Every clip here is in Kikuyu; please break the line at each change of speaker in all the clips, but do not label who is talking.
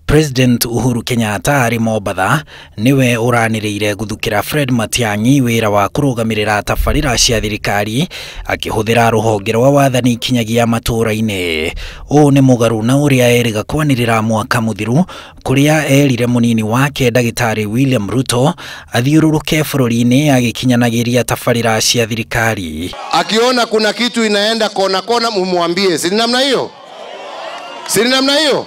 President Uhuru Kenyatta arĩ Mombatha nĩwe ũranĩrĩire gũthukĩra Fred Matiang'i wĩra wa kũrũgamĩrĩra tabarĩra cia thirikari akĩhũthĩra rũhonge rwa wathani kinyagia matũũra-inĩ. Ũũ nĩ mũgarũ na ũrĩa erĩga kwanĩrĩra mwaka mũthiru kũrĩa erire mũnini wake ndagĩtarĩ William Ruto athiũrũrũke bũrũri-inĩ agĩkinyanagĩria tabarĩra cia thirikari.
Akiona kuna kitu inaenda kona kona, mumwambie. Si namna hiyo? Si namna hiyo?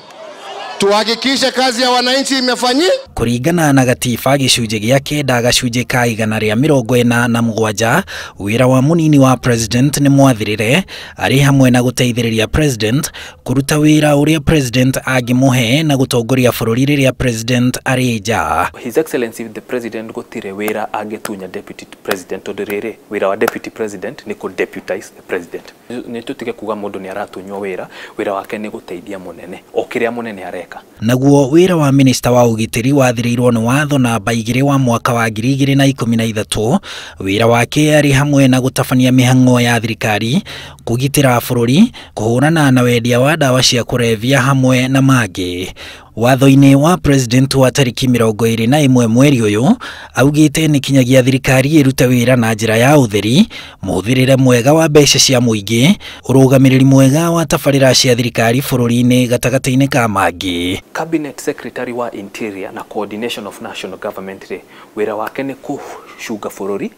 Tuhakikishe kazi ya wananchi imefanyika.
Kũringana na gatiba gĩcunjĩ gĩa kenda gacunjĩ ka 147 wĩra wa mũnini wa president nĩ mwathĩrĩre arĩ hamwe na gũteithĩrĩria president kũruta wĩra ũrĩa president angĩmũhe na gũtongoria bũrũri rĩrĩa president arĩ nja.
His Excellency the President gũtirĩ wĩra angĩtunya deputy president tondũ rĩrĩ wĩra wa deputy president nĩ kũ deputize the president. Nĩ tũtige kuga mũndũ nĩ aratunywo wĩra, wĩra wake nĩ gũteithia mũnene o kĩrĩa mũnene areka.
Naguo wĩra wa minista wa ũgitĩri wathĩrĩirwo nĩ watho namba 2 wa mwaka wa 2013 wĩra wake arĩ hamwe na gũtabania mĩhang'o ya thirikari, kũgitĩra bũrũri, kũhũrana na wendia wa ndawa cia kũrebia hamwe na mangĩ. Watho-inĩ wa president wa tariki 21 mweri ũyũ augĩte nĩ kinyagia thirikari ĩrute wĩra na njĩra ya ũtheri, mũhũthĩrĩre mwega wa mbeca cia mũingĩ, ũrũgamĩrĩri mwega wa tabarĩra cia thirikari bũrũri-inĩ gatagatĩ-inĩ ka mangĩ.
Cabinet Secretary wa Interior na Coordination of National Government rĩ, wĩra wake nĩ kũcunga bũrũri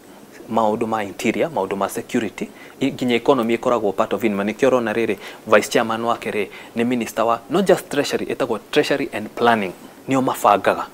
maũndũ ma interior, maũndũ ma security, nginya economy ĩkoragwo part of it. Na nĩkĩo ũrona rĩrĩ vice chairman wake rĩ nĩ minister wa not just treasury, ĩtagwo treasury and planning, nĩo mabangaga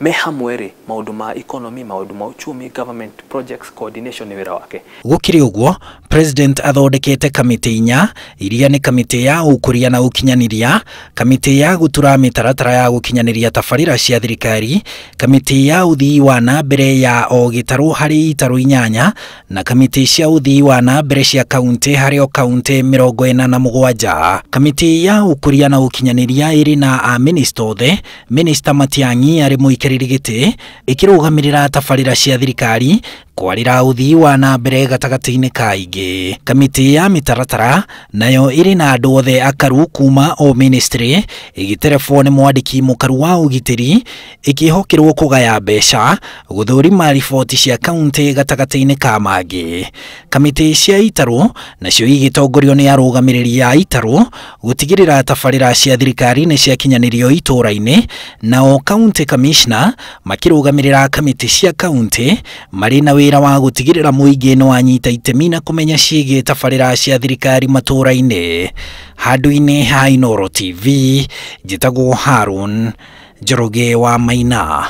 me hamwe rĩ maũndũ ma economy, maũndũ ma uchumi, government projects coordination nĩ wĩra wake.
Gũkĩrĩ ũguo president athondekete kamĩtĩ inya iria nĩ kamĩtĩ ya ũkũria na ũkinyanĩria, kamĩtĩ ya gũtura mĩtaratara ya gũkinyanĩria tabarĩra cia thirikari, kamĩtĩ ya ũthii wa na mbere ya o gĩtarũ harĩ itarũ 8 na kamĩtĩ cia ũthii wa na mbere cia kaunti harĩ o kaunti 47. Kamĩtĩ ya ũkũria na ũkinyanĩria ĩrĩ na a minista othe, Minister Matiang'i arĩ mũikarĩri gĩtĩ, ĩkĩrũgamĩrĩra tabarĩra cia thirikari kwarĩra ũthii wa na mbere gatagatĩ-inĩ ka ingĩ. Kamĩtĩ ya mĩtaratara nayo ĩrĩ na andũ othe akaru kuma o ministry ĩgĩterebwo nĩ mwandĩki mũkaru wa ũgitĩri ĩkĩhokerwo kũgaya mbeca, gũthũrima riboti cia kaunti gatagatĩ-inĩ ka mangĩ. Kamĩtĩ cia itarũ nacio igĩtongorio nĩ arũgamĩrĩri a itarũ gũtigĩrĩra tabarĩra cia thirikari nĩ ciakinyanĩrio itũũra-inĩ, nao county commissioner makĩrũgamĩrĩra kamĩtĩ cia kaunti marĩ na wĩra wa gũtigĩrĩra mũingĩ nĩ wanyita itemi na kũmenya ciĩgiĩ tabarĩra cia thirikari matũũra-inĩ. Handũ-inĩ ha Inooro TV, njĩtagwo Harun Njoroge wa Maina.